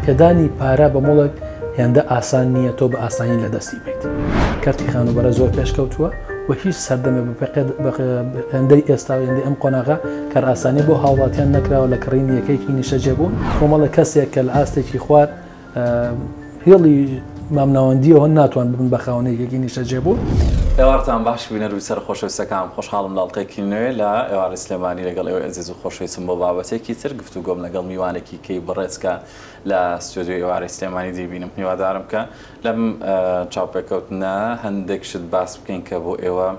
پێدانی پارە بە موڵک هێندە ئاسان نییە تۆ بە ئاسانی لە دەستی بەیت. کەرتی خانووبەرە زۆر پێشکەوتووە و هیچ سەردەمێک بە هێندەی ئێستا و هێندەی ئەم قۆناغە کارئاسانی بۆ هاوڵاتیان نەکراوە لە کڕینی یەکەیەکی نیشتەجێبوون. کۆمەڵە کەسێک کە لە ئاستێکی خوار هێڵی مامناوەندیەوە ناتوان ببن بە خاوەنی یەکێکی نیشتەجێبوون. ئێوارتان باش بینەر و بیسەرە خۆشەویستەکانم، خۆشحاڵم لە ئەڵقەیەکی نوێ لە ئێوارەی سلێمانی لەگەڵ ئێوەی ئەزیز و خۆشەویستم بۆ بابەتێکی تر گفتوگۆم لەگەڵ میوانێکی کەی بەڕێز کە لە ستۆدیۆی ئێوارەی سلێمانی دەیبینم. هیوادارم کە لەم چاوپێکەوتنە هەندێک شت باس بکەین کە بۆ ئێوە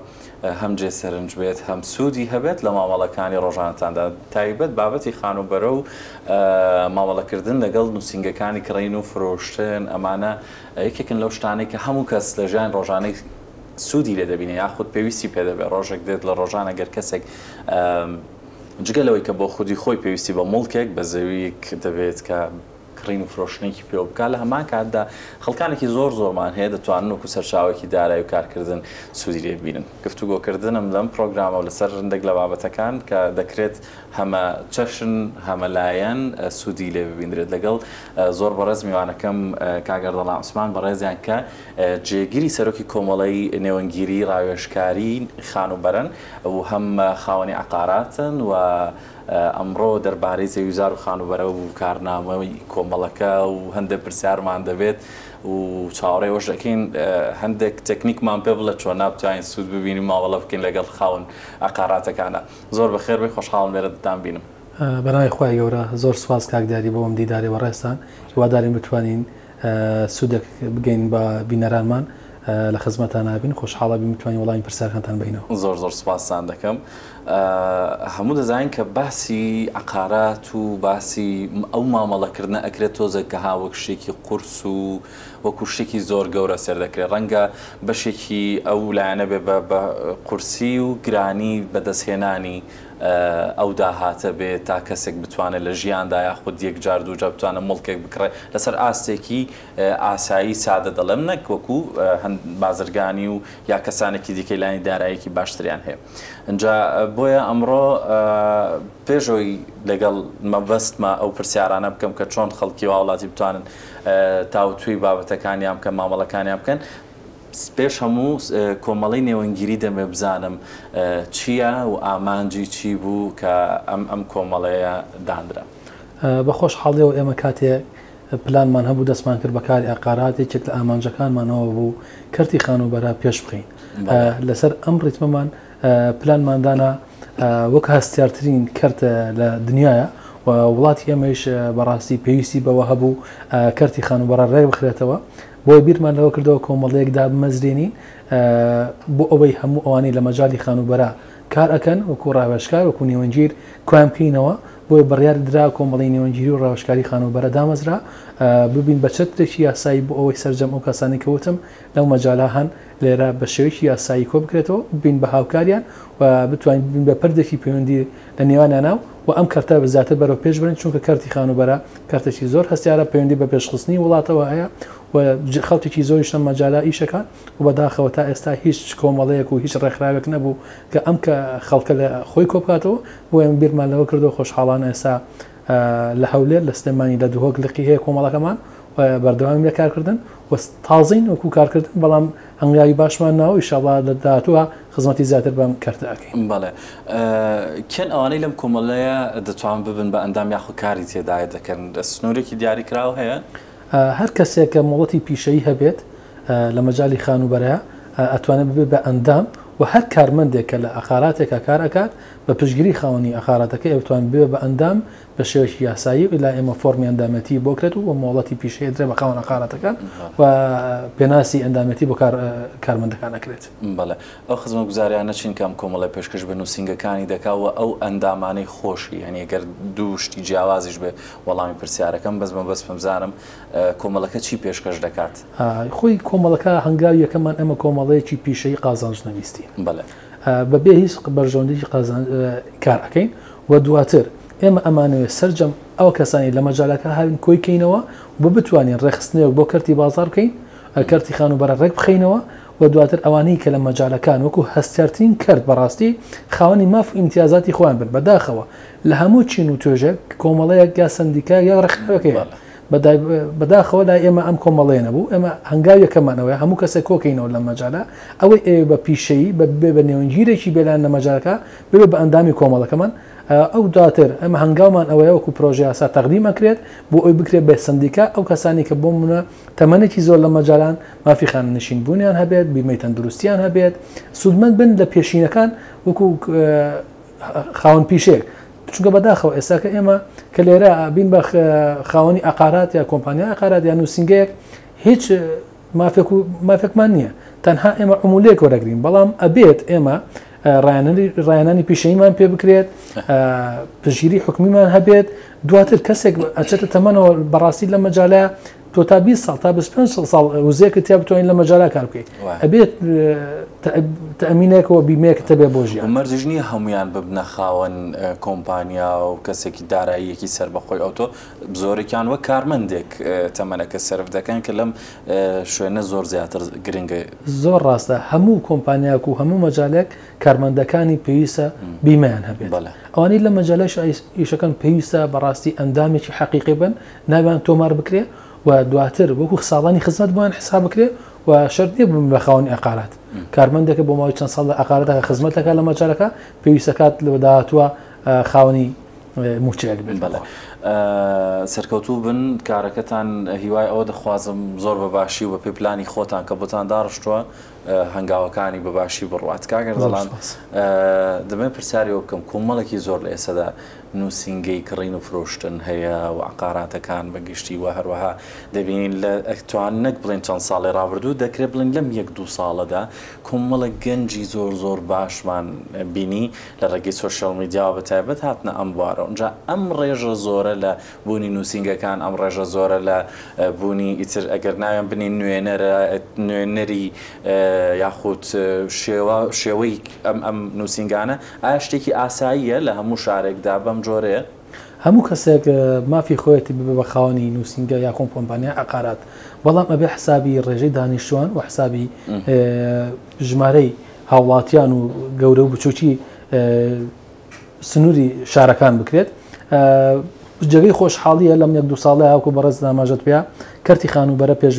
هەم جێ سەرنج بێت هەم سوودی هەبێت لە مامەڵەکانی ڕۆژانەتاندا، تایبەت بابەتی خانووبەرە و مامەڵەکردن لەگەڵ نووسینگەکانی کڕین و فرۆشتن، ئەمانە یەکێکن لەو شتانەی کە هەموو کەس لە ژیانی ڕۆژانەی سوودی لێ دەبینێ یاخود پێویستی پێ دەبێت. ڕۆژێک دێت لە ڕۆژان ئەگەر کەسێک جگە لەوەی کە بۆ خودی خۆی پێویستی بە موڵکێک، بە زەوییەک دەبێت کە کڕین و فرۆشتنێکی پێوە بکات، لە هەمان کاتدا خەڵکانێکی زۆر زۆرمان هەیە دەتوانن وەکو سەرچاوەیەکی دارایی و کارکردن سوودی لێ ببینن. گفتوگۆکردنم لەم پرۆگرامە و لەسەر هەندێک لە بابەتەکان کە دەکرێت هەمە چەشن، هەمە لایەن سوودی لێ ببیندرێت لەگەڵ زۆر بەڕێز میوانەکەم کاک ئەردەڵان عوسمان بەڕێزیان کە جێگری سەرۆکی کۆمەڵەی نێوەندگیری ڕاوێژکاری خانووبەرەن و هەم خاوەنی عەقاراتن و ئەمڕۆ دەربارەی زەویوزار و خانووبەرە و کارنامەی کۆمەڵەکە و هەندێک پرسیارمان دەبێت و چاوەڕێی ئەوەش دەکەین هەندێک تەکنیکمان پێ بڵێ چۆن بتوانین سوود ببینین مامەڵە بکەین لەگەڵ خاوەن عەقاراتەکانە. زۆر بەخێر بێی خۆشحاڵم لێرە دەتانبینم. بەناوی خوای گەورە زۆر سوپاس کاک دیاری بۆ ئەم دیدارەی بەڕێزتان هیوادارین بتوانین سوودێک بگەین بە بینەرانمان لە خزمەتان ئەبین خۆشحاڵ ئەبین بتوانین وەڵامی پرسیارەکانتان بەینەوە. زۆر زۆر سوپاستان دەکەم. هەموو دەزانین کە باسی عەقارات و باسی ئەو مامەڵەکردنە ئەکرێت تۆزێک کە ها وەک شتێکی قورس و وەکو شتێکی زۆر گەورە سێر دەکرێت ڕەنگە بەشێکی ئەو لایەنە بێ بە قورسی و گرانی بەدەستهێنانی ئەو داهاتە بێت تا کەسێک بتوانێت لە ژیاندا یاخود یەک جار دووجار بتوانێت موڵکێک بکڕێت لەسەر ئاستێکی ئاسایی سادە دەڵێم نەک وەکو بازرگانی و یا کەسانێکی دیکەی لانی دارایەکی باشتریان هەیە ئینجا بۆیە ئەمڕۆ پێشەوەی لەگەڵ مەبەستمە ئەو پرسیارانە بکەم کە چۆن خەڵکی واوڵاتی بتوانن تاوتوێی بابەتەکانیان بکەن مامەڵەکانیان بکەن پێش هەموو کۆمەڵەی نێوەندگیری دەمەوێت بزانم چییە و ئامانجی چی بوو کە ئەم ئەم کۆمەڵەیە دانرا؟ بە خۆشحاڵیەوە ئێمە کاتێ پلانمان هەبوو دەستمان کرد بە کاری عەقارات یەکێک لە ئامانجەکانمان ئەوە بوو کەرتی خانووبەرە پێش بخەین لەسەر ئەم ڕیتمەمان پلانمان دانا وەک هەستیارترین کەرت لە دنیاە و وڵاتی ئێمەیش بەڕاستی پێویستی بەوە هەبوو کەرتی خانووبەرە ڕێک بخرێتەوە بۆیە بیرمان لەوە کردەوە کۆمەڵەیەک دابمەزرێنین بۆ ئەوەی هەموو ئەوانەی لە مەجالی خانووبەرە کار ئەکەن وەکو ڕاوێژکار وەکو نێوەندگیر کۆیان بکەینەوە، بۆیە بڕیار درا کۆمەڵەی نێوەندگیری و ڕاوێژکاری خانووبەرە دامەزرا ببین بە چەترێکی یاسایی بۆ ئەوەی سەرجەم ئەو کەسانەی کە وتم لەو مەجالە هەن لێرە بە شێوەیەکی یاسایی کۆ بکرێتەوە ببین بە هاوکاریان و بتوانین ببین بە پردێکی پەیوەندی لە نێوانیانا و ئەم کەرتە زیاتر بەرەو پێش بەرین چونکە کەرتی خانووبەرە کەرتێکی زۆر هەستیارە پەیوەندی بە پێشخستنی وڵاتەوە هەیە و خەڵکێکی زۆریش لەم مەجالە ئیشەکان و بەداخەوە تا ئێستا هیچ کۆمەڵەیەک و هیچ ڕێکخراوێک نەبوو کە ئەم کە خەڵکە لە خۆی کۆبکاتەوە بۆیە من بیرمان لەوە کردەوە خۆشحاڵانە ئێستا لە هەولێر لە سلێمانی لە دهۆک لقی هەیە کۆمەڵەکەمان و بەردەوامین لە کارکردن و تازەین وەکو کارکردن بەڵام هەنگاوی باشمان ناوە ئیشاڵا لە داهاتووە خزمەتی زیاتر بەم کەرتە ئەکەین. بەڵێ کێن ئەوانەی لەم کۆمەڵەیە دەتوان ببن بە ئەندام یاخود کاری تێدایە دەکەن سنوورێکی دیاریکراو هەیە؟ هەر کەسێک کە مۆڵەتی پیشەیی هەبێت لە مەجالی خانووبەرە ئەتوانێت ببێت بە ئەندام و هەر کارمەندێک کە لە عەقاراتێکا کار ئەکات بە پشتگیری خاوەنی عەقاراتەکەی ئەتوانێت ببێت بە ئەندام بە شێوەیەکی یاسایی و لای ئێمە فۆڕمی ئەندامێتی بۆ کرێت و مۆڵەتی پیشەیی ئەدرێت بە خاوەن عەقاراتەکان و پێناسی ئەندامێتی بۆ کارمەندەکان ئەکرێت. بەڵێ ئەو خزمەتگوزاریانە چین کە ئەم کۆمەڵەیە پێشکەش بە نووسینگەکانی دەکا و ئەو ئەندامانەی خۆشی یانی گەر دوو شتی جیاوازیش بێ وەڵامی پرسیارەکەم بەس مەبەستم بزانم کۆمەڵەکە چی پێشکەش دەکات؟ خۆی کۆمەڵەکە هەنگاوی یەکەممان ئێمە کۆمەڵەیەکی پیشەیی قازانج نەویستین. بەڵێ. بەبێ هیچ بەرژەوەندیەکی قازانج کار ئەکەین و دواتر ئێمە ئەمانەوێت سەرجەم ئەو کەسانی لە مەجالەکە هاوین کۆی کەینەوە و بتوانین ڕێکخستنەوەک بۆ کەرتی بازاڕ بکەین کەرتی خانووبەرە ڕێک بخەینەوە و دواتر ئەوانەی کە لە مەجالەکان وەکو هەستیارترین کەرت بەڕاستی خاوەنی ماف و ئیمتیازاتی خۆیان بن بەداخەوە لە هەموو چین و توێژێک کۆمەڵەیەک یا سەندیکایەک یا ڕێکخراوێک هەیە. بەداخەوە لای ئێمە ئەم کۆمەڵەیە نەبوو. ئێمە هەنگاو یەکەمان ئەوەیە هەموو کەسێک کۆکەینەوە لەم مەجالە، ئەوەی ئەوێ بە پیشەیی ببێ بە نێوەندگیرێکی بێلایەن لە مەجالەکە، ببێ بە ئەندامی کۆمەڵەکەمان. ئەو دواتر ئێمە هەنگاومان ئەوەیە وەکو پرۆژە یاسا تەقدیم ئەکرێت بۆ ئەوی بکرێت بە سندیکا ئەو کەسانی کە بۆ منە تەمەنێکی زۆر لە مەجالان مافی خانەنشین بوونیان هەبێت، بیمەی تەندروستیان هەبێت، سوودمەند بن لە پێشینەکان وەکو خاوەن پیشەیەک. چونکە بەداخەوە ئێستا کە ئێمە کە لێرە بین بە خاوەنی ئەقارات یا کۆمپانیا ئەقارات یا نووسینگەیەک هیچ مافێک و مافێکمان نییە، تەنها ئێمە عمولەیەک وەرەگرین، بەڵام ئەبێت ئێمە ڕایەنانی پیشەییمان پێ بکرێت، پشتگیری حکومیمان هەبێت. دواتر کەسێک ئەچێتە تەمەنەوە بەڕاستی لە مەجالە تۆ تا 20 ساڵ تا 25 ساڵ وزەیەکت تیا بتوانین لە مەجالە کار بکەیت، ئەبێت تەئمینێکەوە بیمەیەکت هەبێت بۆ ژیان. مەرجیش نییە هەمویان ببنە خاوەن کۆمپانیا و کەسێکی داراییەکی سەربەخۆی ئەوتۆ، زۆرێکیان وەک کارمەندێک تەمەنەکە سەرف دەکەن کە لەم شوێنە زۆر زیاتر گرنگە. زۆر ڕاستە، هەموو کۆمپانیاک و هەموو مەجالێک کارمەندەکانی پێویستە بیمەیان هەبێت. ئەوانەی لە مەجالەش ئیشەکەن پێویستە بەڕاستی ئەندامێکی حەقیقی بن، ناویان تۆمار بکرێ و دواتر وەکو ساڵانی خزمەت بۆیان حساب بکرێ و شەرت نییە ببن بە خاوەنی ئەقارات. کارمەندێکە بۆ ماوەی چەند ساڵ لە ئەقاراتەکە خزمەت دەکات لە مەجالەکە، پێویستەکات لە داهاتووە خاوەنی موچەیەک بێت. بەڵێ سەرکەوتوو بن کارەکەتان، هیوای ئەوە دەخوازم زۆر بە باشی و بە پێی پلانی خۆتان کە بۆتان داڕشتووە هەنگاوەکانی بە باشی بڕوات. کاک ئەردەڵان دەمەوێت پرسیاری ئەوە بکەم، کۆمەڵێکی زۆر لە ئێستادا نووسینگەی کڕین و فرۆشتن هەیە و عقاراتەکان بە گشتی و هەروەها دەبینین لە توان نەک بڵێن چەند ساڵی ڕابردوو، دەکرێت بڵێن لەم یەک دوو ساڵەدا کۆمەڵێک گەنجی زۆر زۆر باشمان بینی لە ڕێگەی سۆشیال میدیاوە بە تایبەت هاتنە ئەم بوارەوە. ئینجا ئەم ڕێژە زۆرە لە بوونی نووسینگەکان، ئەم ڕێژە زۆرە لە بوونی ئیتر ئەگەر ناویان بنین نوێنەرە، نوێنەری یاخود شێوە شێوەی ئەم ئەم نووسینگانە ئایا شتێکی ئاساییە لە هەموو شارێکدا بەم جۆرەیە؟ هەموو کەسێک مافی خۆیەتی ببێ بە خاوەنی نووسینگە یاخۆم کۆمپانیای عەقارات، بەڵام ئەبێ حسابی ڕێژەی دانیشتوان و حسابی ژمارەی هاوڵاتیان و گەورە و بچوکی سنووری شارەکان بکرێت. جێگەی خۆشحاڵیە لەم یەک دوو ساڵەیە هاوکو بەڕێز ئاماژەت پێ کەرتی خانووبەرە پێش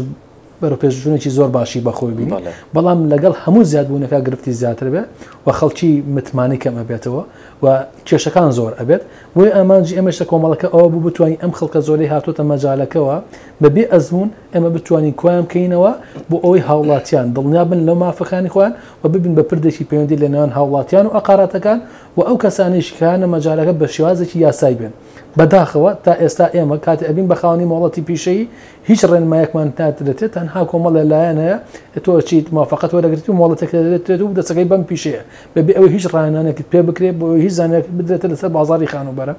بەرەو پێشچوونێکی زۆر باشی بەخۆی بینی، بەڵام لەگەڵ هەموو زیادبوونەکە گرفتی زیاتر بێ و خەڵکی متمانەی کەم ئەبێتەوە و کێشەکان زۆر ئەبێت. بۆیە ئامانجی ئێمەش لە کۆمەڵەکە ئەوە بوو بتوانین ئەم خەڵکە زۆرەی هاتۆتە مەجالەکەوە بەبێ ئەزموون ئێمە بتوانین کۆیان بکەینەوە بۆ ئەوەی هاوڵاتیان دڵنیا بن لەو مافەکانی خۆیان و ببین بە پردێکی پەیوەندی لە نێوان هاوڵاتیان و ئەقاراتەکان و ئەو کەسانەیش کە هەنە مەجالەکە بە شێوازێکی یاسایی بێن. بەداخەوە تا ئێستا ئێمە کاتێ ئەبین بە خاوەنی مۆڵەتی پیشەیی هیچ ڕێنمایەکمان نادرێتێ، تەنها کۆمەڵێ لایەن هەیە تۆ ئەچیت موافەقەت وەرەگرێت و مۆڵەتێک دەدرێت و دەستەکەی بەم پیشەیە بەبێ ئەوەی هیچ ڕاهێنانێکت پێ بکرێت بۆ ئەوەی هیچ زانیاریەکت بدرێتە لەسەر بازاڕی خانووبەرە.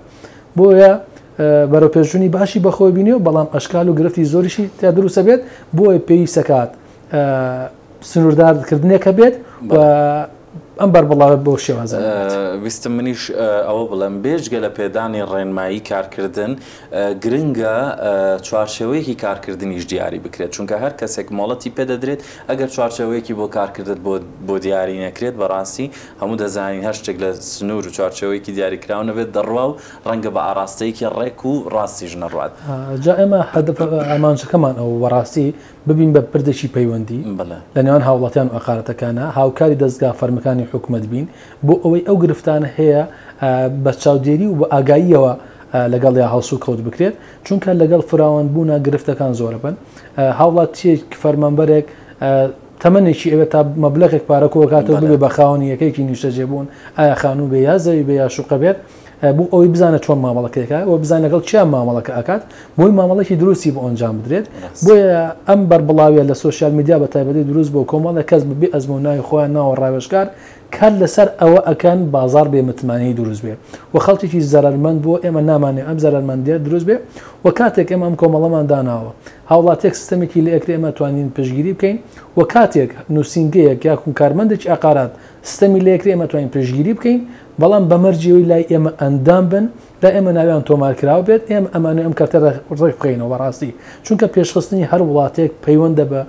بۆیە بەرەوپێشچوونی باشی بەخۆی بینیوە، بەڵام ئەشکال و گرفتی زۆریشی تیا دروستە بێت، بۆیە پێویستەکات سنووردارکردنێک هەبێت و ئەم بەربڵاوە بەو شێوازە نەبێت. ویستم منیش ئەوە بڵێم، بێجگە لە پێدانی ڕێنمایی کارکردن، گرنگە چوارچێوەیەکی کارکردنیش دیاری بکرێت، چونکە هەر کەسێک مۆڵەتی پێدەدرێت، ئەگەر چوارچێوەیەکی بۆ کارکردت بۆ دیاری نەکرێت، بەڕاستی هەموو دەزانین هەر شتێک لە سنوور و چوارچێوەیەکی دیاریکراو نەبێت دەڕوا و ڕەنگە بە ئاڕاستەیەکی ڕێک و ڕاستیش نەڕوات. جا ئێمە هەدەف ئامانجەکەمان ئەوە بەڕاستی ببین بە پردێکی پەیوەندی لە نێوان هاوڵاتیان و ئەقارەتەکانا، هاوکاری دەزگا فەرمیەکانی حکومەت بین بۆ ئەوەی ئەو گرفتانە هەیە بە چاودێری و بە ئاگاییەوە لەگەڵیا هەڵسوکەوت بکرێت، چونکە لەگەڵ فراوانبوونا گرفتەکان زۆرەبن. هاوڵاتیەک فەرمانبەرێک تەمەنێکی ئەوێت تا مەبلەغێک پارە کۆکاتەوە ببێ بە خاوەنی یەکەیەکی نیشتەجێبوون، ئایا خانوو بێ یا زەوی بێ یا شوقە بێت، بۆ ئەوەی بزانێت چۆن مامەڵەکە ئەکات و بزانێت لەگەڵ کێ مامەڵەکە ئەکات، بۆی مامەڵەکی دروستی بۆ ئەنجام بدرێت. بۆیە ئەم بەربڵاویە لە سۆشیال میدیا بە تایبەتی دروست بۆ کۆمەڵێک کەس بەبێ ئەزموون ناوی خۆیان ناوە ڕاوێژکار کار لەسەر ئەوە ئەکەن بازاڕ بێ متمانەیی دروست بێ و خەڵکێکی زەرەرمەند بۆ ئێمە نامانەوێ ئەم زەرەرمەندیە دروست بێ و کاتێک ئێمە ئەم کۆمەڵەمان داناوە هاوڵاتیەک سیستەمێکی لێ ئەکرێ ئێمە توانین پشتگیری بکەین و کاتێک نووسینگەیەک یاخود کارمەندێکی عەقارات ستەمی لێ ئەکرێ ئێمە توانین پشتگیری بکەین بەڵام بە مەرجی ئەوەی لای ئێمە ئەندام بن لای ئێمە ناویان تۆمار کراو بێت ئێمە ئەمانەوێ ئەم کەرتە ڕێک بخەینەوە بەڕاستی چونکە پێشخستنی هەر وڵاتێک پەیوەندە بە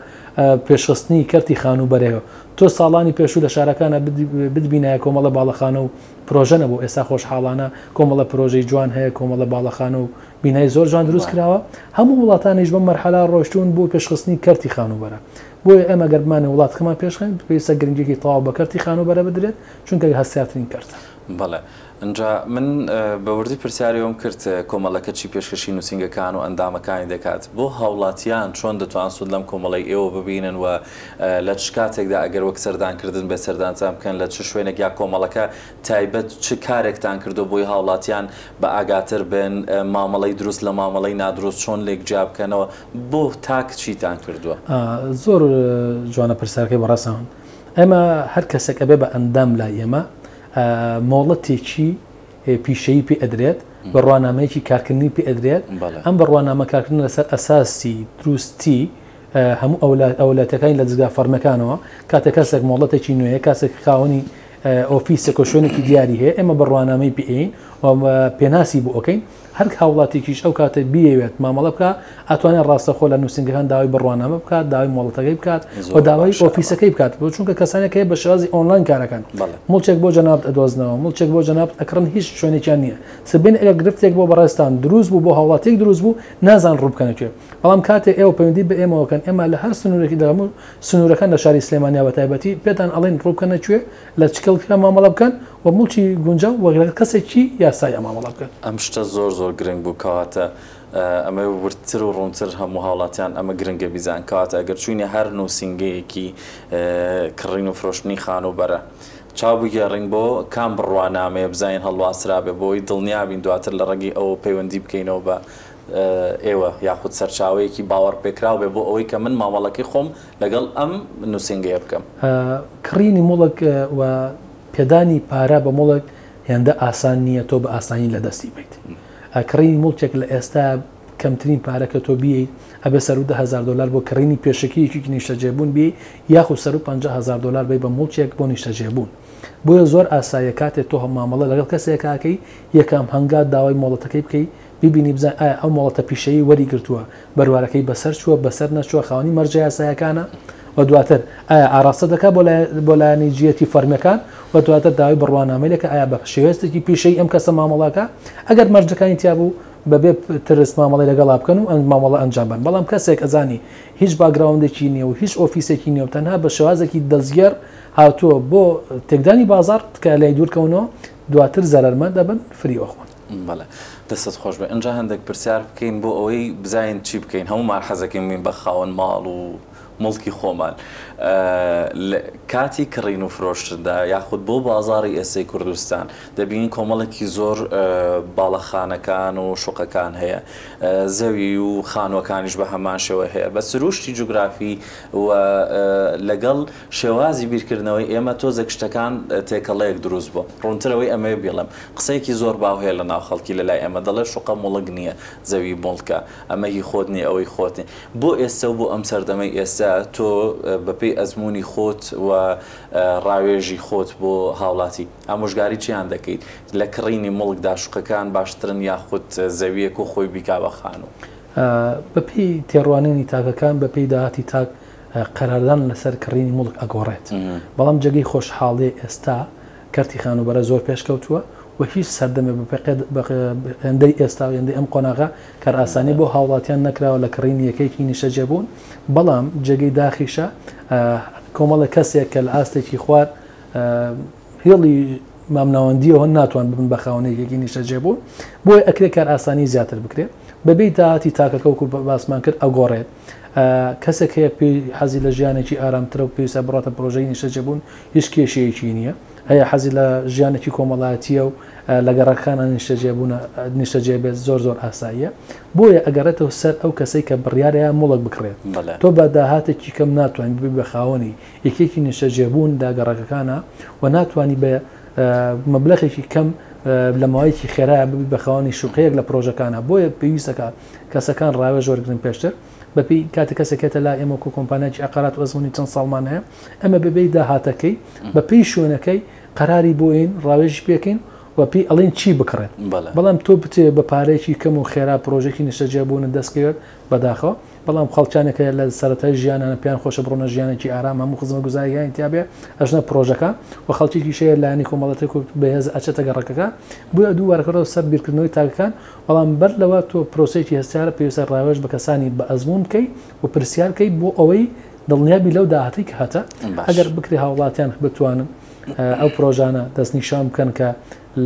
پێشخستنی کەرتی خانووبەرەیە. تۆ ساڵانی پێشوو لە شارەکانا بتبینایە کۆمەڵە باڵەخانە و پرۆژە نەبوو، ئێستا خۆشحاڵانە کۆمەڵە پرۆژەی جوان هەیە، کۆمەڵە باڵەخانە و بینای زۆر جوان دروست کراوە، هەموو وڵاتانیش بەم مەرحەلە ڕۆشتوون بۆ پێشخستنی کەرتی خانووبەرە. بۆیە ئێمە گەر بمانەوێت وڵاتەکەمان پێشخەین، پێویستە گرنگییەکی تەواو بە کەرتی خانووبەرە بدرێت، چونکە هەستیارترین کەرتە. بەڵێ. ئینجا من بە وردی پرسیاری ئەوەم کرد کۆمەڵەکە چی پێشکەشی نووسینگەکان و ئەندامەکانی دەکات؟ بۆ هاوڵاتیان چۆن دەتوان سوود لەم کۆمەڵەی ئێوە ببینن و لە چ کاتێکدا ئەگەر وەک سەردانکردن بێت سەردانتان بکەن لە چ شوێنێک یا کۆمەڵەکە تایبەت چ کارێکتان کردووە بۆی هاوڵاتیان بە ئاگاتر بن مامەڵەی دروست لە مامەڵەی نادروست چۆن لێک جیا بکەنەوە بۆ تاک چیتان کردووە؟ زۆر جوانە پرسیارەکەی بەڕێزتان. ئێمە هەر کەسێک ئەبێ بە ئەندام لای ئێمە مۆڵەتێکی پیشەیی پێ ئەدرێت، بڕوانامەیەکی کارکردنی پێ ئەدرێت، ئەم بڕوانامە کارکردنە لەسەر ئەساسی دروستی هەموو ئەولاتەکانی لە دەزگا فەرمیەکانەوە، کاتێک کەسێک مۆڵەتێکی نوێیە، کاسێک خاوەنی ئۆفیسێک و شوێنێکی دیاری هەیە، ئێمە بڕوانامەی پێ ئەین و پێناسی بۆ ئەکەین، هەر هاوڵاتیەکیش ئەو کاتە بیەوێت مامەڵە بکات ئەتوانێت ڕاستەخۆ لە نووسینگەکان داوای بڕوانامە بکات داوای مۆڵەتەکەی بکات و داوای ئۆفیسەکەی بکات بۆ چونکە کەسانێک هەیە بە شێوازی ئۆنلاین کارەکەن موڵکێک بۆ جەنابت ئەدۆزنەوە موڵکێک بۆ جەنابت ئەکڕن هیچ شوێنێکیان نییە سبەینێ ئەگەر گرفتێک بۆ بەڕێزتان دروست بوو بۆ هاوڵاتیەک دروست بوو نازان ڕوو بکەنە کوێ بەڵام کاتێ ئێوە پەیوەندی بە ئێمەوە کەن ئێمە لە هەر سنوورێکی لە هەموو سنوورەکان لە شاری سلێمانیا بە تایبەتی پێتان ئەڵێن ڕوو بکەنە کوێ لە چ کەڵکێکا مامەڵە بکەن و موڵکی گونجاو و لەگەڵ کەسێکی یاساییا مامەڵە بکەن. ئەم شتە زۆر زۆر گرنگ بوو کەواتە ئەمەوێ وردتر و ڕوونتر هەموو هاوڵاتیان ئەمە گرنگە بیزان کەواتە ئەگەر چوینە هەر نووسینگەیەکی کڕین و فرۆشتنی خانووبەرە چاو بگێڕین بۆ کام بڕوانامەیە بزانین هەڵواسرابێ بۆی دڵنیابین دواتر لە ڕێگەی ئەوە پەیوەندی بکەینەوە بە ئێوە یاخود سەرچاوەیەکی باوەڕپێکراو بێ بۆ ئەوەی کە من مامەڵەکەی خۆم لەگەڵ ئەم نووسینگەیە بکەم. کڕینی موڵک و پێدانی پارە بە موڵک هێندە ئاسان نییە تۆ بە ئاسانی لە دەستی بەیت. کڕینی موڵکێک لە ئێستا کەمترین پارە کە تۆ بیەیت ئەبێ سەروو 10,000 دۆلار بۆ کڕینی پێشەکییەکی نیشتەجێبوون بیەی یاخود سەروو 50,000 دۆلار بەی بە موڵکێک بۆ نیشتەجێبوون. بۆیە زۆر ئاساییە کاتێ تۆ مامەڵە لەگەڵ کەسێکا ئەکەی یەکەم هەنگاو داوای مۆڵەتەکەی بکەی بیبینی بزانی ئایا ئەو مۆڵەتە پیشەیی وەری گرتووە، بەروارەکەی بەسەر چووە، بەسەر نەچووە، خاوەنی مەرجە یاسایەکانە و دواتر ئایا ئاراستە دەکات بۆ بۆ لایەنی جیەتی فەرمیەکان و دواتر داوای بڕوانامەی لەکە ئایا بە شێوێستێکی پیشەیی ئەم کەسە مامەڵەکە ئەگەر مەرجەکانی تیا بوو بەبێ ترس مامەڵەی لەگەڵا بکەن و ئەم مامەڵە ئەنجام بەن بەڵام کەسێک ئەزانی هیچ background ێکی نییە و هیچ ئۆفیسێکی نییە و تەنها بە شێوازێکی دەستگێڕ هاتووە بۆ تێکدانی بازاڕ تکایە لای دوورکەونەوە دواتر زەرەرمەند ئەبن فریو ئەخۆن. بەڵێ دەستت خۆش بێ ئینجا هەندێک پرسیار بکەین بۆ ئەوەی بزانین چی بکەین هەموومان حەزەکەین بین بە خاوەن ماڵ و موڵکی خۆمان لە کاتی کڕین و فرۆشتندا یاخود بۆ بازاڕی ئێستەی کوردستان دەبینین کۆمەڵێکی زۆر باڵەخانەکان و شوقەکان هەیە زەوی و خانووەکانیش بە هەمان شێوە هەیە بە سروشتی جوگرافی و لەگەڵ شێوازی بیرکردنەوەی ئێمە تۆزێک شتەکان تێکەڵەیەک دروست بووە ڕوونتر ئەوەی ئەمەوێ بیڵێم قسەیەکی زۆر باو هەیە لە ناو خەڵکی لە لای ئێمە دەڵێ شوقە موڵک نییە زەوی موڵکە ئەمە هی خۆت نییە ئەوەی خۆت نییە بۆ ئێستە و بۆ ئەم سەردەمەی ئێستا تۆ بە پێی ئەزموونی خۆت و ڕاوێژی خۆت بۆ هاوڵاتی ئامۆژگاری چیان دەکەیت لە کڕینی موڵکدا شوقەکان باشترن یاخود زەوییەک و خۆی بیکا بە خانوو؟ بە پێی تێڕوانینی تاکەکان بە پێی داهاتی تاک قەراردان لەسەر کڕینی موڵک ئەگۆڕێت بەڵام جێگەی خۆشحاڵیە ئێستا کەرتی خانووبەرە زۆر پێشکەوتووە و هیچ سەردەمێک بە هێندەی ئێستا و هێندەی ئەم قۆناغە کارئاسانی بۆ هاوڵاتیان نەکراوە لە کڕینی یەکەیەکی نیشتەجێبوون، بەڵام جێگەی داخیشە کۆمەڵێک کەسێک کە لە ئاستێکی خوار هێڵی مامناوەندیەوە ناتوان ببن بە خاوەن یەکێکی نیشتەجێبوون، بۆیە ئەکرێ کارئاسانی زیاتر بکرێت بەبێ داهاتی تاکەکە وەکو باسمان کرد ئەگۆڕێت. کەسێک هەیە پێی حەزی لە ژیانێکی ئارامترە و پێویستە بڕاتە پرۆژەی نیشتەجێبوون هیچ کێشەیەکی نییە هەیە حەزی لە ژیانێکی کۆمەڵایەتیە و لە گەڕەکانە نیشتەجێبوونە نیشتەجێ بێت زۆر زۆر ئاساییە بۆیە ئەگەڕێتەوە سەر ئەو کەسەی کە بڕیارەیە موڵک بکڕێت تۆ بە داهاتێکی کەم ناتوانانی ببی بە خاوەنی یەکێکی نیشتەجێبوون لە گەڕەکەکانە و ناتوانانی بە مەبلەغێکی کەم لە ماوەیەکی خێرا ببی بە خاوەنی شوقەیەک لە پرۆژەکانە بۆیە پێویستەکە کەسەکان ڕاوێژ وەرگرن پێشتر بەپێی کاتێک کەسێک هێتە لای ئێمە وەکو کۆمپانیایەکی عەقارات و ئەزموونی چەند ساڵمان هەیە ئێمە بەبێی داهاتەکەی بەپێی شوێنەکەی قەراری بۆین ڕاوێژی پێکەین و پێی ئەڵێن چی بکڕێت. بەڵام تۆ بتەوێت بە پارەیەکی کەم و خێرا پرۆژەیەکی نیشتەجێبوونت دەست کەوێت، بەداخەوە. بەڵام خەڵکانێک هەیە لە سەرەتای ژیانیانە پێیان خۆشە بڕۆنە ژیانێکی ئارام هەموو خزمەتگوزارییانی تیا بێ ئەچنە پرۆژەکە و خەڵکێکیش هەیە لایەنی کۆمەڵەتێک و بەهێز ئەچێتە گەڕەکەکە بۆیە دووبارە کەوتەوە سەر بیرکردنەوەی تاکەکان بەڵام بەر لەوە تۆ پرۆسەیەکی هەستیارە پێویستە ڕاوێژ بە کەسانی بە ئەزموون بکەی و پرسیار بکەی بۆ ئەوەی دڵنیابی لەو داهاتەی کە هەتە ئەگەر بکرێ هاوڵاتیان بتوانن ئەو پرۆژانە دەستنیشان بکەن کە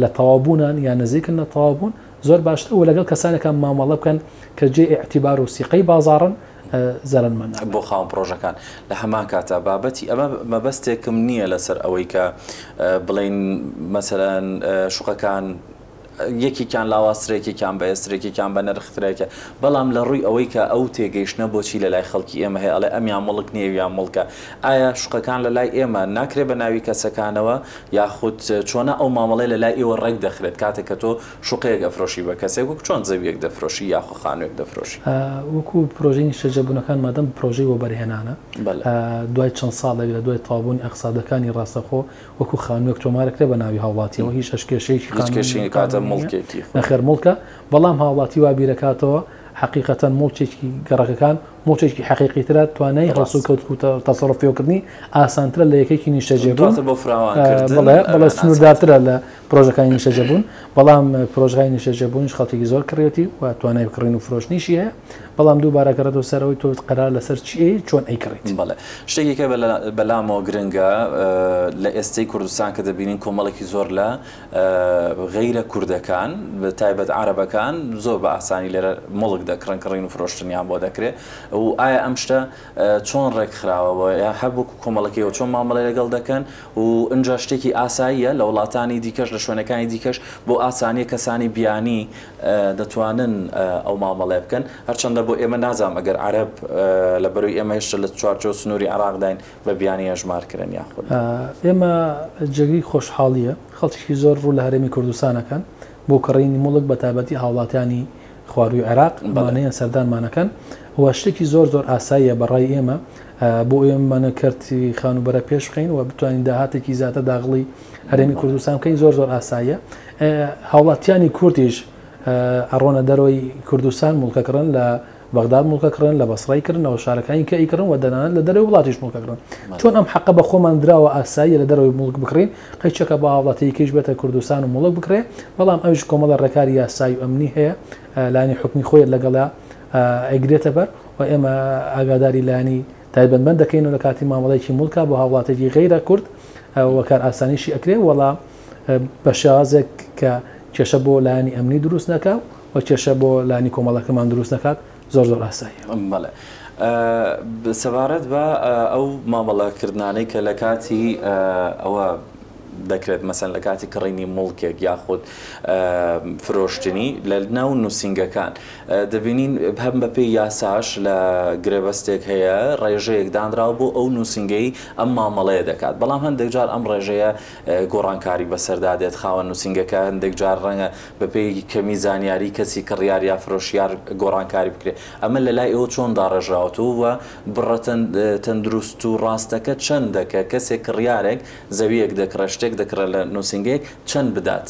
لە تەواوبوونان یان نزیکن لە تەواوبوون زۆر باشترە و لەگەڵ کەسانێکا مامەڵە بکەن کە جێی ئیعتیبار و سیقەی بازاڕن زەرەرمەند نابن. بۆ خاوەن پڕۆژەکان لە هەمان کاتا بابەتی ئەمە مەبەستێکم نییە لەسەر ئەوەی کە بڵێین مەسەلەن شوقەکان یەکێکیان لاوازترە یەکێکیان بەهێزترە یەکێکیان بە نرخترە بەڵام لە ڕووی ئەوەی کە ئەو تێگەیشتنە بۆچی لە لای خەڵکی ئێمە هەیە ئەڵێ ئەمیان موڵک نییە ئەویان موڵکە ئایا شوقەکان لە لای ئێمە ناکرێ بە ناوی کەسەکانەوە یاخود چۆنە ئەو مامەڵەیە لە لای ئێوە ڕێک دەخرێت کاتێک کە تۆ شوقەیەک ئەفرۆشی بە کەسێک وەک چۆن زەویەک دەفرۆشی یاخۆ خانوێک دەفرۆشی؟ وەکو پرۆژەی نیشتەجێبوونەکان مادەم پرۆژەی وەبەرهێنانە دوای چەند ساڵێک لە دوای تەواوبوونی ئەقسادەکانی ڕاستەخۆ وەکو خانووێک تۆمارەکرێ بە ناوی هاوڵاتیەوە هیچ ئەش کێشەیەکی قانونی نییە نەخێر موڵکە بەڵام هاوڵاتی وا بیرەکاتەوە حەقیقەتەن موڵکێکی گەڕەکەکان موڵکێکی حەقیقیترە توانای هەڵسوکەوت و تەسەڕوف پێوەکردنی ئاسانترە لە یەکێکی نیشتەجێبوون بەڵێ بەڵێ سنووردارترە لە پرۆژەکانی نیشتەجێبوون بەڵام پرۆژەکانی نیشتەجێبوونیش خەڵکێکی زۆر کڕیەتی و توانای کڕین و فرۆشتنیشی هەیە بەڵام دووبارە گەڕێتەوە سەر ئەوەی تۆ قەرار لەسەر چی ئەی چۆن ئەیکڕیت. بەڵێ شتێکی کە بەلامەوە گرنگە لە ئێستەی کوردستان کە دەبینین کۆمەڵێکی زۆر لە غەیرە کوردەکان بە تایبەت عەرەبەکان زۆر بە ئاسانی لێرە موڵک دەکڕن کڕین و فرۆشتنیان بۆ دەکرێ و ئایا ئەم شتە چۆن ڕێکخراوە بۆ یا هەر وەکو کۆمەڵەکەیەوە چۆن مامەڵەی لەگەڵ دەکەن و ئینجا شتێکی ئاساییە لە وڵاتانی دیکەش لە شوێنەکانی دیکەش بۆ ئاسانیە کەسانی بیانی دەتوانن ئەو مامەڵەیە بکەن هەرچەندە بۆ ئێمە نازانم ئەگەر عەرەب لە بەروی ئێمە هێشتا لە چوارچێوە سنووری عێراقداین بە بیانی هەژمار کرێن یاخود نا. ئێمە جێگەی خۆشحاڵییە خەڵکێکی زۆر ڕوو لە هەرێمی کوردستان ئەکەن بۆ کڕینی موڵک بە تایبەتی هاوڵاتیانی خوارووی عێراق ئەمانەیان سەردانمان ئەکەن و شتێکی زۆر زۆر ئاساییە بە ڕای ئێمە بۆ ئەوەی ئەمانە کەرتی خانووبەرە پێش بخەین و بتوانین داهاتێکی زیاتر داخڵی هەرێمی کوردستان بکەین زۆر زۆر ئاساییە هاوڵاتیانی کوردیش ئەڕۆنە دەرەوەی کوردستان موڵکەکڕن لە بەغداد موڵکە کڕن، لە بەسڕەی کڕن، لە شارەکانی کە ئەیکڕن و دەنانەت لە دەرەوەی وڵاتیش موڵکە کڕن. چۆن ئەم حەقە بە خۆمان دراوە ئاساییە لە دەرەوەی موڵک بکڕین، قەیچەکە با هاوڵاتییەکەیش بێتە کوردستان و موڵک بکڕێ، بەڵام ئەویش کۆمەڵە ڕێکاری یاسایی و ئەمنی هەیە لایەنی حکومی خۆی لەگەڵا ئەیگرێتە بەر و ئێمە ئاگاداری لایەنی تایبەتمەند دەکەین و لە کاتی مامەڵەیەکی موڵکا بۆ هاوڵاتییەکی غەیرە کورد و کارئاسانیشی ئەکرێ وەڵا بە شێوازێک کە کێشە بۆ لایەنی ئەمنی دروست نەکا و کێشە بۆ لانی کۆمەڵەکەمان دروست نەکات زۆر زۆر ئاساییە. بەڵێ. سەبارەت بە ئەو مامەڵەکردنانەی کە لە کاتی ئەوە دەکرێت مەسەن لە کاتی کڕینی موڵکێک یاخود فرۆشتنی لە ناو نووسینگەکان دەبینین هەم بەپێی یاساش لە گرێبەستێک هەیە ڕێژەیەک دانراوە بۆ ئەو نووسینگەی ئەم مامەڵەیە دەکات بەڵام هەندێک جار ئەم ڕێژەیە گۆڕانکاری بەسەردا دێت خاوەن نووسینگەکە هەندێک جار ڕەنگە بەپێی کەمی زانیاری کەسی کڕیار یا فرۆشیار گۆڕانکاری بکرێت، ئەمە لەلای ئێوە چۆن داڕێژراوەتەوە و بڕە تەندروست و ڕاستەکە چەندە کە کەسێک کڕیارێک زەوییەک دەکڕێت شتێک دەکڕێت لە نووسینگەیەک چەند بدات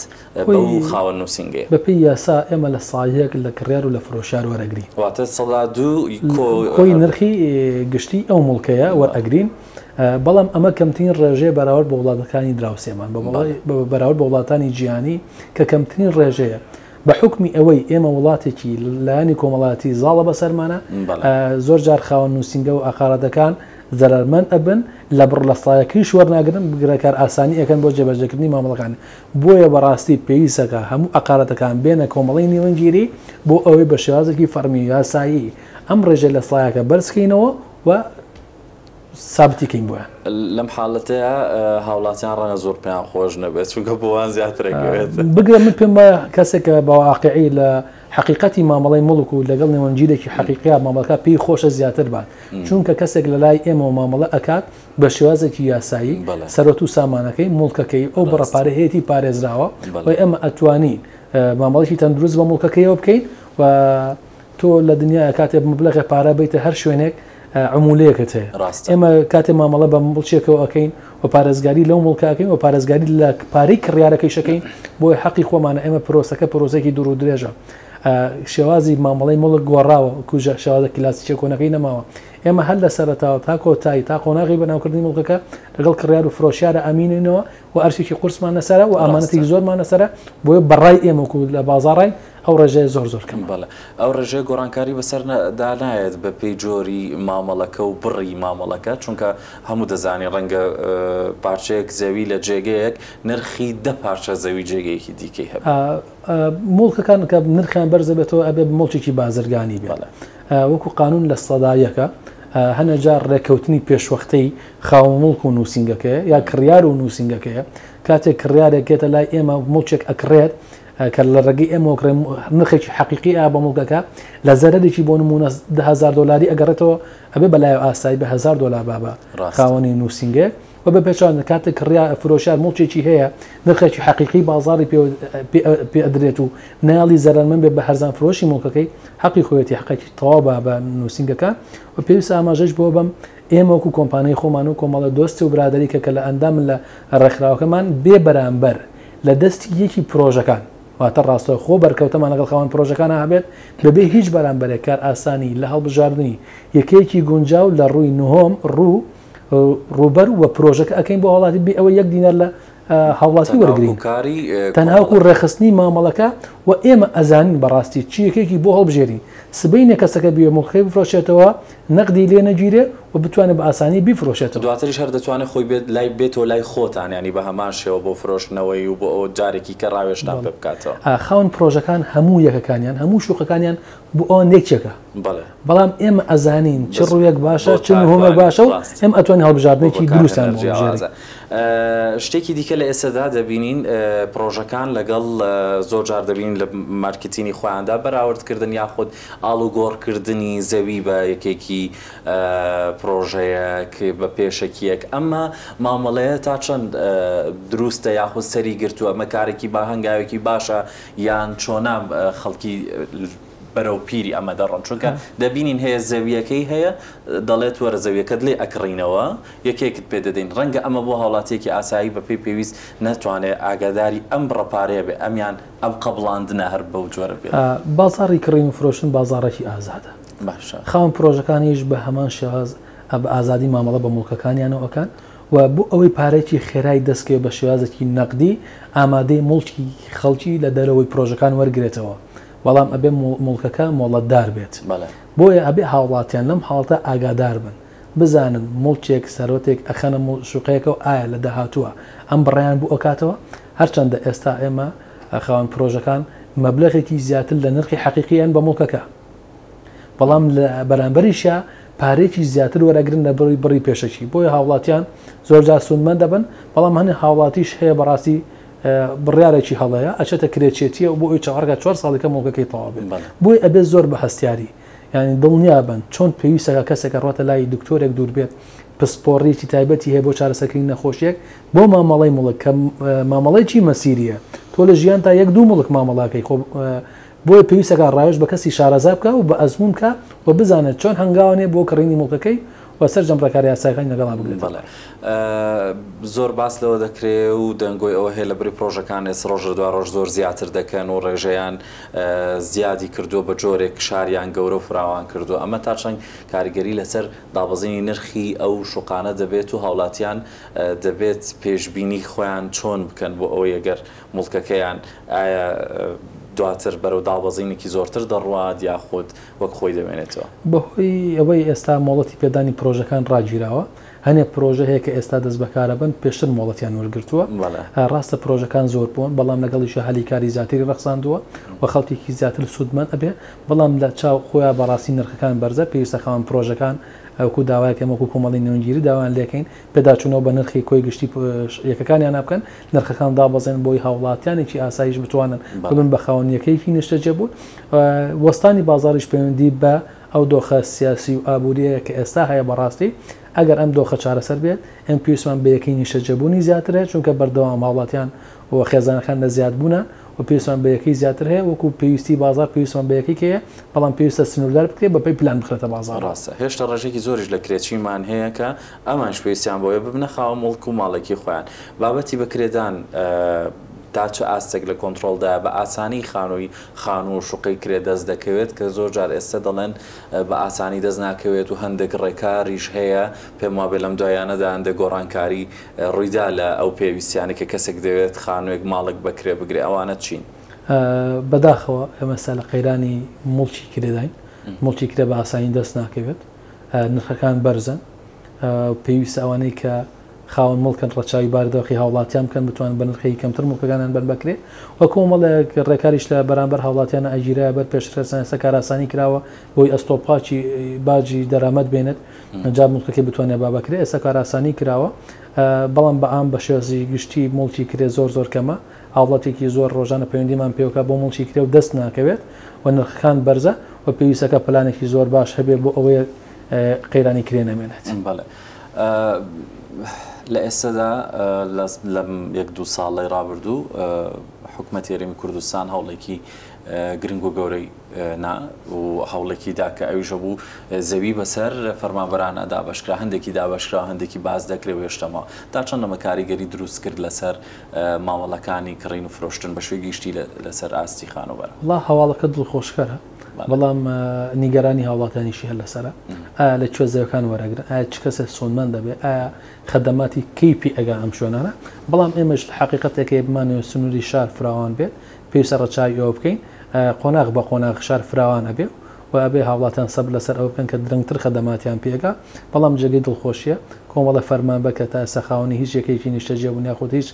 بەو خاوەن نووسینگەیە؟ بەپێی یاسا ئێمە لە سایەک لە کڕیار و لە فرۆشیار وەرئەگرین. واتە 2% ی کۆ. کۆی نرخی گشتی ئەو موڵکەیە وەرئەگرین، بەڵام ئەمە کەمترین ڕێژەیە بەراورد بە وڵاتەکانی دراوسێمان، بەراورد بە وڵاتانی جیهانی کە کەمترین ڕێژەیە. بە حوکمی ئەوەی ئێمە وڵاتێکی لایەنی کۆمەڵایەتی زاڵە بەسەرمانە، زۆر جار خاوەن نووسینگە و ئاقاراتەکان زەرەرمەند ئەبن، لە بڕ لە سایەکەیش وەرناگرن، بگرە کارئاسانی ئەکەن بۆ جێبەجێکردنی مامەڵەکان. بۆیە بەڕاستی پێویستەکە هەموو ئەقاراتەکان بێنە کۆمەڵەی نێوەندگیری بۆ ئەوەی بە شێوازێکی فەڕمی و یاسایی ئەم ڕێژەی لە سایەکە بەرزکەینەوە و سابتی کەین بۆیان. لەم حاڵەتەیا هاوڵاتیان ڕەنگە زۆر پێیان خۆش نەبێت چونکە بۆ وان زیاتر ئەکەوێت. بگرە من پێم وایە کەسێک کە بە واقیعی لە حەقیقەتی مامەڵەی موڵک و لەگەڵ نێوەندگیرێکی حەقیقیا مامەڵەکە پێی خۆشە زیاتر بات چونکە کەسێک لە لای ئێمەوە مامەڵە ئەکات بە شێوازێکی یاسایی سەرۆت و سامانەکەی موڵکەکەی ئەو بڕە پارەی هەیەتی پارێزراوە و ئێمە ئەتوانین مامەڵەیەکی تەندروست بە موڵکەکەیەوە بکەین و تۆ لە دنیایا کاتێ مەبلەغێ پارە بەیتە هەر شوێنێک عمولەیەکت هەیە. ڕاستە. ئێمە کاتێ مامەڵە بە موڵکێکەوە ئەکەین و پارێزگاری لەو موڵکە ئەکەین و پارێزگاری لە پارەی کڕیارەکەیش ئەکەین، بۆیە حەقی خۆمانە. ئێمە پرۆسەکە پرۆسەیەکی دوور و درێژە، شێوازی مامەڵەی موڵک گۆڕاوە، کوژە شێوازە کلاسیکیە کۆنەکەی نەماوە. ئێمە هەر لە سەرەتاوە تا کۆتایی تا قۆناغی بەناوکردنی موڵکەکە لەگەڵ کڕیار و فرۆشیارە ئەمینینەوە و ئەرکێکی قورسمان لەسەرە و ئامانەتێکی زۆرمان لەسەرە، بۆیە بەڕای ئێمە وەکو لە بازاڕین ئەو ڕێژەیە زۆر زۆر کەمە. بەڵێ ئەو ڕێژەیە گۆڕانکاری بەسەر دا نایەت بە پێی جۆری مامەڵەکە و بڕی مامەڵەکە، چونکە هەموو دەزانین ڕەنگە پارچەیەک زەوی لە جێگەیەک نرخی 10 پارچە زەوی جێگەیەکی دیکەی هەبێت. موڵکەکان کە نرخیان بەرز دەبێتەوە ئەبێ موڵکێکی بازرگانی بێت. وەکو قانون لە سەدا یەکە، هەنێ جار ڕێککەوتنی پێشوەختەی خاوەن موڵک و نووسینگەکەیە یا کڕیار و نووسینگەکەیە. کاتێک کڕیارێک گێتە لای ئێمە موڵکێک ئەکڕێت کە لە ڕێگەی ئێمەوە کڕێ نرخێکی حەقیقی ئا بە موڵکەکە لە زەرەرێکی بۆ نموونە 10,000 دۆلاری ئەگەڕێتەوە، ئەبێ بە لای ئاسایی بە 1000 دۆلار با بە خاوەنی نووسینگەیەک. و بە پێچەوانە کاتێک کڕیا فرۆشیار موڵکێکی هەیە نرخێکی حەقیقی بازاڕی پێ ئەدرێت و ناڵی زەرەرمەند بێت بە هەرزان فرۆشی موڵکەکەی، حەقی خۆیەتی حەقێکی تەواو با بە نووسینگەکە. و پێویستە ئاماژەش بۆ بەم ئێمە وەکو کۆمپانیای خۆمان و کۆمەڵە دۆست و برادەری کە لە ئەندامن لە ڕێکخراوەکەمان بێ بەرامبەر لە دەستی یەکی پرۆژەکان، واتە ڕاستەوخۆ بەرکەوتەمان لەگەڵ خاوەن پرۆژەکانە هەبێت بەبێ هیچ بەرامبەرێک کار ئاسانی لە هەڵبژاردنی یەکەیەکی گونجاو لە ڕووی نهۆم ڕوو ڕووبەر و پرۆژەکە ئەەکەین بۆ هاوڵاتی بێ ئەوە 1 دینار لە هاوڵاتی وەرگین، تەنها وەکو ڕێکخستنی مامەڵەکە. و ئێمە ئەزانین بەڕاستی چی یەکێکی بۆ هەڵبژێرین، سبەینێ کەسەکە بێ موڵکەکەی بفرۆشێتەوە نەقدی لێ نەگیرێ و بتوانێت بە ئاسانی بیفرۆشێتەوە. دواتریش هەر دەتوانێت خۆی بێت لای بێتەوە لای خۆتان، ینی بە هەمان شێوە بۆ فرۆشتنەوەی و بۆ ئەوە جارێکی کە ڕاوێژتان پێ بکاتەوە. خاوەن پرۆژەکان هەموو یەکەکانیان هەموو شوقەکانیان بۆ ئەوان یەکێکە، بەڵام ئێمە ئەزانین چ ڕوویەک باشە چ نهۆمێک باشە و ئێمە ئەتوانین هەڵبژاردنێکی دروستیان بۆ بژێرین. شتێکی دیکە لە ئێستادا دەبینین پرۆژەکان لەگەڵ زۆر جار دەبینین لە مارکتینی خۆیاندا بەراوردکردن یاخود ئاڵوگۆڕکردنی زەوی بە یەکێکی پرۆژەیەک بە پێشەکیەک، ئەمە مامەڵەیە تا چەند دروستە یاخود سەری گرتووە؟ ئەمە کارێکی با هەنگاوێکی باشە یان چۆنا خەڵکی بەرەو پیری ئەمە دەڕۆن؟ چونکە دەبینین هەیە زەویەکەی هەیە دەڵێت وەرە زەویەکەت لێ ئەکڕینەوە یەکێکت پێ دەدەین، ڕەنگە ئەمە بۆ هاوڵاتیەکی ئاسایی بەپێی پێویست نەتوانێت ئاگاداری ئەم بڕە پارەیە بێ، ئەمیان ئەم قەبڵاندنە هەر بەو جۆرە بێت. بازاڕی کڕین و فرۆشتن بازاڕێکی ئازادە، باشە. خاوەن پرۆژەکانیش بە هەمان شێواز بە ئازادی مامەڵە بە موڵکەکانیانەوە ئەکەن و بۆ ئەوەی پارەیەکی خێرای دەستکەوێت بە شێوازێکی نەقدی ئامادەی موڵکی خەڵکی لە دەرەوەی پرۆژەکان وەرگرێتەوە، بەڵام ئەبێ موڵکەکە مۆڵەتدار بێت. بۆیە ئەبێ هاوڵاتیان لەم حاڵەتە ئاگادار بن، بزانن موڵکێک سەرۆتێک ئەخەنە شوقەیەکەوە ئایا لە داهاتووە ئەم بڕیان بۆ ئەکاتەوە. هەرچەندە ئێستا ئێمە خاوەن پرۆژەکان مەبلەغێکی زیاتر لە نرخی حەقیقیان بە موڵکەکە، بەڵام لە بەرامبەریشیا پارێکی زیاتر وەرەگرن لە بڕی بڕی پێشەکی. بۆیە هاوڵاتیان زۆرجار سوودمەند دەبن، بەڵام هەنێ هاوڵاتیش هەیە بەڕاستی بڕیارێکی هەڵەیە ئەچێتە کرێچێتیە و بۆ ئەوی چاوەڕێکە 4 ساڵیکە موڵکەکەی تەواو بێت. بۆیە ئەبێت زۆر بە هەستیاری، یعنی دڵنیا بن چۆن پێویستەکە کەسێکە ڕۆتە لای دکتۆرێک دوور بێت پسپۆڕیەکی تایبەتی هەیە بۆ چارەسەرکردنی نەخۆشیەک بۆ مامەڵەی موڵک کە مامەڵەیەکی مەسیریە، تۆ لە ژیان تا یەک دوو موڵک مامەڵاکەی خۆ، بۆیە پێویستەکە ڕاوێژ بە کەسی شارەزا بکە و بە ئەزموون بکە و بزانێت چۆن هەنگاوانێ بۆ کڕینی موڵکەکەی و سەرجەم ڕێکارە یاسایەکانی لەگەڵا بگرێت. بەڵێ زۆر باس لەوە دەکرێ و دەنگۆی ئەوە هەیە لە بری پرۆژەکان ئێستا ڕۆژ لە دوا ڕۆژ زۆر زیاتر دەکەن و ڕێژەیان زیادی کردووە بە جۆرێک شاریان گەورە و فراوان کردووە، ئەمە تا چەند کاریگەری لەسەر دابەزینی نرخی ئەو شوقانە دەبێت و هاوڵاتیان دەبێت پێشبینی خۆیان چۆن بکەن بۆ ئەوەی ئەگەر موڵکەکەیان ئایا دواتر بەرەو دابەزینێکی زۆرتر دەڕوات یاخود وەک خۆی دەمێنێتەوە؟ بەهۆی ئەوەی ئێستا مۆڵەتی پێدانی پرۆژەکان ڕاگیراوە، هەنێک پرۆژە هەیە کە ئێستا دەست بەکارە بن پێشتر مۆڵەتیان وەرگرتووە. ڕاستە پرۆژەکان زۆر بوون، بەڵام لەگەڵیشە هەلی کاری زیاتری ڕەخساندووە و خەڵکێکی زیاتر سوودمەند ئەبێ، بەڵام لە چاو خۆیان بەڕاستی نرخەکان بەرزە. پێویستە خاوەن پرۆژەکان وەکو داوایەک ئێمە وەکو کۆمەڵی نێوەندگیری داوایان لێکەین پێداچوونەوە بە نرخی کۆی گشتی یەکەکانیان بکەن، نرخەکان دابەزێن بۆی هاوڵاتیانێکی ئاسایش بتوانن ببن بە خاوەن یەکەیەکی نیشتەجێبوون. وەستانی بازاڕیش پەیوەندی بە ئەو دۆخە سیاسی و ئابووریەیە کە ئێستا هەیە. بەڕاستی ئەگەر ئەم دۆخە چارەسەر بێت ئێمە پێویستمان بە یەکەی نیشتەجێبوونی زیاتر هەیە، چونکە بەردەوام هاوڵاتیان و خێزانەکان لە زیادبوونە و پێویستمان بە یەکەی زیاتر هەیە، وەکو پێویستی بازاڕ پێویستمان بە یەکەی هەیە، بەڵام پێویستە سنووردار بکرێت بەپێی پلان بخرێتە بازاڕەوە. ڕاستە هێشتا ڕێژەیەکی زۆریش لە کرێچیمان هەیە کە ئەمانیش پێویستیان بەوەیە ببنە خاوەن موڵک و ماڵێکی خۆیان. بابەتی بەکرێدان تا چ ئاستێک لە کۆنتڕۆڵدایە؟ بە ئاسانی خانووی خانوو و شوقەی کرێ دەست دەکەوێت کە زۆر جار ئێستە دەڵێن بە ئاسانی دەست ناکەوێت و هەندێک ڕێکاریش هەیە، پێم وابێ لەم دواییانەدا هەندێک گۆڕانکاری ڕوویدا لە ئەو پێویستیانەی کە کەسێک دەیەوێت خانووێک ماڵێک بە کرێ بگرێ ئەوانە چین؟ بەداخەوە ئێمە ئێستا لە قەیرانی موڵکی کرێداین، موڵکی کرێ بە ئاسانی دەست ناکەوێت، نرخەکان بەرزن، پێویستە ئەوانەی کە خاوەن موڵکن ڕەچاوی بارودۆخی هاوڵاتیان بکەن بتوانن بە نرخێکی کەمتر موڵکەکانیان بەن بە کرێ و کۆمەڵێک ڕێکاریش لە بەرامبەر هاوڵاتیانە ئەگیرایە بەر پێشتر ئێستا کارئاسانی کراوە بۆی ئەستۆپاکی باجی دەرامەت بێنێت جا موڵکەکەی بتوانێت با بەکرێ ئێستا کارئاسانی کراوە بەڵام بە عام بە شێوازی گشتی موڵکی کرێ زۆر زۆر کەمە هاوڵاتیەکی زۆر ڕۆژانە پەیوەندیمان پێوەکە بۆ موڵکی کرێ و دەست ناکەوێت و نرخەکان بەرزە و پێویستەکە پلانێکی زۆر باش هەبێ بۆ ئەوەی قەیرانی کرێ نەمێنێت. بەڵێ لە ئێستادا لەم یەک دوو ساڵەی ڕابردوو حکومەتی هەرێمی کوردستان هەوڵێکی گرنگ و گەورەی نا و هەوڵێکی دا کە ئەویش هەبوو زەوی بەسەر فەرمانبەرانە دابەشکرا، هەندێکی دابەشکرا و هەندێکی باس دەکرێ و هێشتا ماوە. تا چەند ئەمە کاریگەری دروست کرد لەسەر مامەڵەکانی کڕین و فرۆشتن بە شێوەی گشتی لەسەر ئاستی خانووبەرە؟ وەڵا هەواڵەکە دڵخۆشکەرە، بەڵام نیگەرانی هاوڵاتیانیشی هەر لەسەرە. ئایا لە کوێ زەویەکان وەرئەگرن؟ ئایا چ کەسێک سوودمەند دەبێ؟ ئایا خەدەماتی کەی پێ ئەگا ئەم شوێنانە؟ بەڵام ئێمەش حەقیقەتێک هەیە بمانەوێت سنووری شار فراوان بێت، پێویستە ڕەچاوی ئەوە بکەین قۆناغ بە قۆناغ شار فراوان ئەبێ و ئەبێ هاوڵاتیان سەبر لەسەر ئەوە بکەن کە درەنگتر خەدەماتیان پێ ئەگا، بەڵام جێگەی دڵخۆشیە کۆمەڵە فەرمانبەر کە تا ئێستا خاوەنی هیچ یەکەیەکی نیشتەجێ بوون یاخود هیچ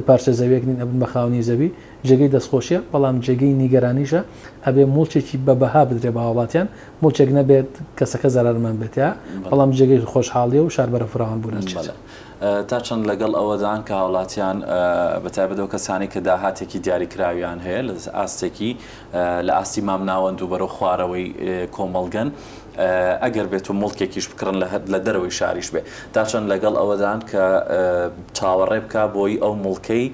پارچە زەویەک نین ئەبن بە خاوەنی زەوی، جێگەی دەستخۆشیە، بەڵام جێگەی نیگەرانیشە ئەبێ موڵکێکی بە بەها بدرێ بە هاوڵاتیان، موڵکێک نەبێت کەسەکە زەرەرمەند بێت یا، بەڵام جێگەی خۆشحاڵیە و شار بەرەو فراوان بوون ئەچێت. تا چەند لەگەڵ ئەوەدان کە هاوڵاتیان بە تایبەت ئەو کەسانەی کە داهاتێکی دیاریکراویان هەیە لە ئاستێکی لە ئاستی مامناوەند و بەرەو خوارەوەی کۆمەڵگەن ئەگەر بێت و موڵکێکیش بکڕن لە دەرەوەی شاریش بێ تا چەند لەگەڵ ئەوەدان کە چاوەڕێ بکا بۆی ئەو موڵکەی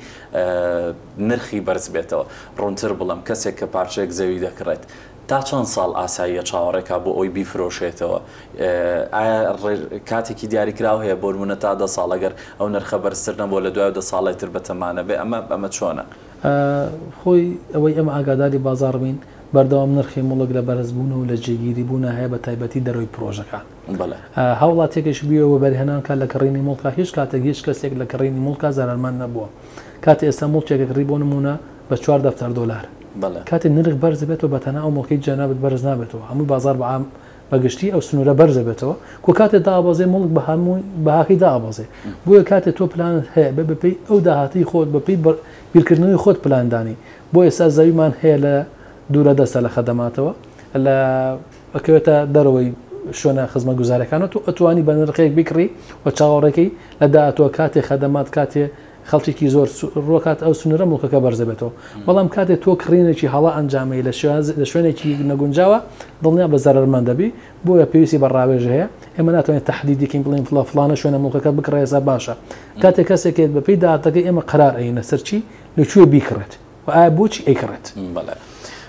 نرخی بەرز بێتەوە ڕوونتر بڵێم کەسێک کە پارچەیەک زەوی دەکڕێت تا چەند ساڵ ئاساییە چاوەڕێکا بۆ ئەوەی بیفرۆشێتەوە؟ ئایا کاتێکی دیاریکراو هەیە بۆ نموونە تا دە ساڵ ئەگەر ئەو نرخە بەرزتر نەبووە لە دوای دە ساڵی تر بەتەما نەبێ ئەمە ئەمە چۆنە؟ خۆی ئەوەی ئێمە ئاگاداری بازاڕ بین بەردەوام نرخی موڵک لە بەرزبوون و لە جێگیری بوونا هەیە بە تایبەتی دەرەوەی پرۆژەکان. بەڵێ. هاوڵاتیەکیش بیەوێ وەبەرهێنان بکات لە کڕینی موڵکا هیچ کاتێک هیچ کەسێک لە کڕینی موڵکا زەرەرمەند نەبووە. کاتێ ئێستا موڵکێک ئەکڕی بۆ نموونە بە چوار دەفتەر دۆلار کاتێ نرخ بەرز بێتەوە بە تەنها ئەو موڵکەی جەنابت بەرز نابێتەوە هەمووی بازاڕ بە عام بە گشتی ئەو سنوورە بەرز دەبێتەوە کو کاتێ دابەزێ موڵک بە هەموو بەهاکەی دابەزێ بۆیە کاتێ تۆ پلانت هەیە بێ بەپێی ئەو داهاتەی خۆت بەپێی بیرکردنەوەی خۆت پلان دانی بۆ ئێستا زەویمان هەیە لە دوورە دەستە لە خەدەماتەوە لە ئەکەوێتە دەرەوەی شوێنە خزمەتگوزارەکان و تۆ ئەتوانی بە نرخێک بیکڕی و چاوەڕێکەی لە داهاتووە کاتێ خەدەمات کاتێ خەڵکێکی زۆر ڕۆکات ئەو سنوورە موڵکەکە بەرزەبێتەوە بەڵام کاتێ تۆ کڕینێکی هەڵە ئەنجامەی لە لە شوێنێکی نەگونجاوە دڵنیا بە زەرەرمەند دەبی بۆیە پێویستی بە ڕاوێژ هەیە ئێمە ناتوانین تەحدیدێکین بڵێین فڵا فڵانە شوێنە موڵکەکە بکڕێ ئێستا باشە کاتێ کەسێکێت بەپێی داهاتەکەی ئێمە قەرار ئەینە سەر چی لە کوێ بیکڕێت و ئایا بۆچی ئەیکڕێت؟ بەڵێ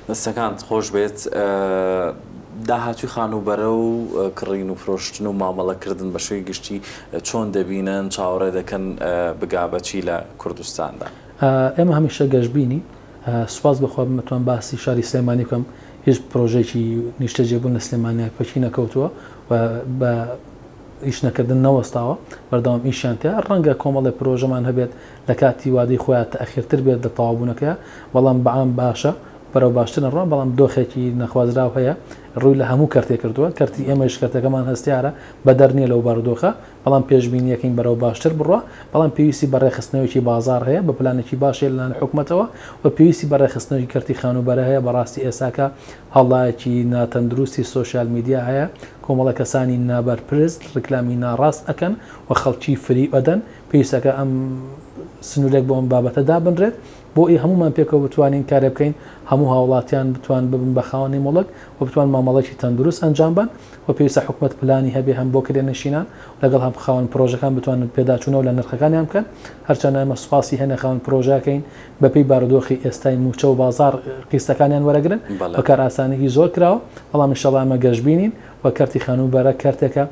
دەستەکانت خۆش بێت. داهاتووی خانووبەرە و کڕین و فرۆشتن و مامەڵەکردن بە شێوەی گشتی چۆن دەبینن، چاوەڕێ دەکەن بگا بە چی لە کوردستاندا؟ ئێمە هەمیشە گەشبینین، سوپاس بۆ خوا بتوانم باسی شاری سلێمانی بکەم، هیچ پرۆژەیەکی نیشتەجێبوون لە سلێمانیا پەکی نەکەوتووە و بە ئیش نەکردن نەوەستاوە، بەردەوام ئیشیان تیا، ڕەنگە کۆمەڵێ پرۆژەمان هەبێت لە کاتی وادەی خۆیا تەئخیرتر بێت لە تەواوبوونەکەیا، بەڵام بە عام باشە، بەرەو باشتر ئەڕوا، بەڵام دۆخێکی نەخوازراو هەیە ڕووی لە هەموو کەرتێک کردووە، کەرتی ئێمەیش کەرتەکەمان هەستیارە، بەدەر نییە لەو بارودۆخە، بەڵام پێشبینییەکەین بەرەو باشتر بڕوا، بەڵام پێویستی بە ڕێکخستنەوەیەکی بازاڕ هەیە، بە پلانێکی باش هەیە لەلایەن حکومەتەوە و پێویستی بە ڕێکخستنەوەی کەرتی خانووبەرە هەیە، بەڕاستی ئێستاکە هەڵایەکی ناتەندروستی سۆشیال میدیا هەیە، کۆمەڵە کەسانی نابەرپرس ڕیکلامی ناڕاست ئەکەن و خەڵکی فریو ئەدەن، پێویستەکە ئەم سنوورێک بۆ ئەم بابەتە دابنرێت بۆ ئەوەی هەموومان پێکەوە بتوانین کارێ بکەین هەموو هاوڵاتیان بتوان ببن بە خاوەنی موڵک و بتوان مامەڵەیەکی تەندروست ئەنجام بەن و پێویستە حکومەت پلانی هەبێ هەم بۆ کرێنشینان لەگەڵ هەم خاوەن پرۆژەکان بتوانن پێداچوونەوە لە نرخەکانیان بکەن هەرچەندە ئێمە سوپاسی هەنێ خاوەن پرۆژەکەین بەپێی بارودۆخی ئێستای مووچە و بازاڕ قیستەکانیان وەرەگرن و کارئاسانیی زۆر کراوە بەڵام ئینشەڵا ئێمە گەشبینین و کەرتی خانووبەرە کەرتێکە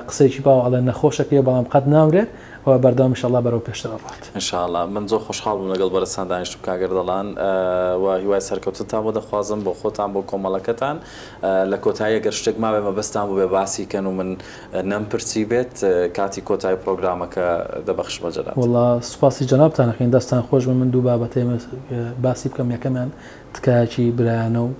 قسەیەکی باوە ئەڵێن نەخۆشەکەیە بەڵام قەت نامرێت و بەردەوام ئینشەڵا بەرەو پێشتر ئەڕوات. ان شاء اللە من زۆر خۆشحاڵ بووم لەگەڵ بەڕێزتان دانیشتم کاک ئەردەڵان و هیوای سەرکەوتنتان بۆ دەخوازم بۆ خۆتان بۆ کۆمەڵەکەتان لە کۆتایی ئەگەر شتێک مابێ مەبەستان بووبێ باسی کەن و من نەمپرسی بێت کاتی کۆتایی پڕۆگرامەکە دەبەخشمە جەنابتان. وەڵا سوپاسی جەنابتان ئەکەین دەستتان خۆش بێ من دوو بابەت هەیە باسی بکەم یەکەمیان تکایەکی برایانە و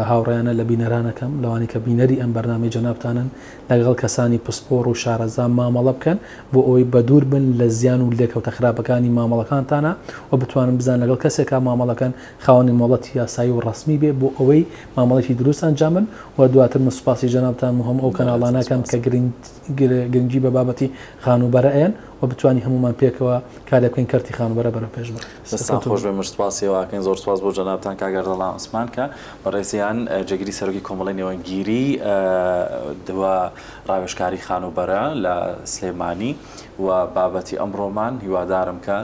هاوڕێیانە لە بینەران ئەکەم لەوانەی کە بینەری ئەم بەرنامەی جەنابتانن لەگەڵ کەسانی پسپۆڕ و شارەزا مامەڵە بکەن بۆ ئەوەی بەدوور بن لە زیان و لێکەوتە خراپەکانی مامەڵەکانتانا و بتوانن بزانن لەگەڵ کەسێکا مامەڵەکەن خاوەنی مۆڵەتی یاسایی و ڕەسمی بێ بۆ ئەوەی مامەڵەیەکی دروست ئەنجام بن و دواتر من سوپاسی جەنابتان و هەموو ئەو کەناڵانە ئەکەم کە گرنگی بە بابەتی خانووبەرە ئەیەن و بتوانین هەموومان پێکەوە کارێک بکەین کەرتی خانووبەرە بەرەو پێش بڕێت. دەستتان خۆش بێ منش سوپاسی ئێوە ئەکەین زۆر سوپاس بۆ جەنابتان کاک ئەردەڵان عوسمان کە بەڕێزیان جێگری سەرۆکی کۆمەڵەی نێوەندگیری و ڕاوێژکاری خانووبەرە لە سلێمانی و بابەتی ئەمڕۆمان هیوادارم کە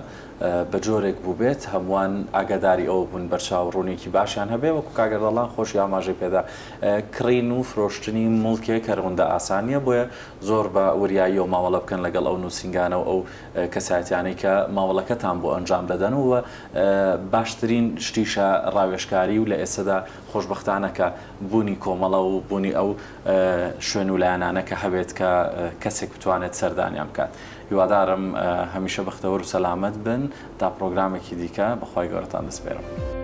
بە جۆرێک بووبێت هەمووان ئاگاداری ئەوە بوون بەرچاو ڕوونیەکی باشیان هەبێ وەکو کاک ئەردەڵان خۆشی ئاماژەی پێدا کڕین و فرۆشتنی موڵکێک هەر ئەوەندە ئاسان نییە بۆیە زۆر بە وریاییەوە مامەڵە بکەن لەگەڵ ئەو نووسینگانە و ئەو کەسایەتیانەی کە مامەڵەکەتان بۆ ئەنجام دەدەن و باشترین شتیشە ڕاوێژکاری و لە ئێستەدا خۆشبەختانە کە بوونی کۆمەڵە و بوونی ئەو شوێن و لایەنانە کە هەبێت کە کەسێک بتوانێت سەردانیان بکات. هیوادارم هەمیشە بەختەوەر و سەلامەت بن تا پڕۆگرامێکی دیکە بە خوای گەورەتان دەسپێرم.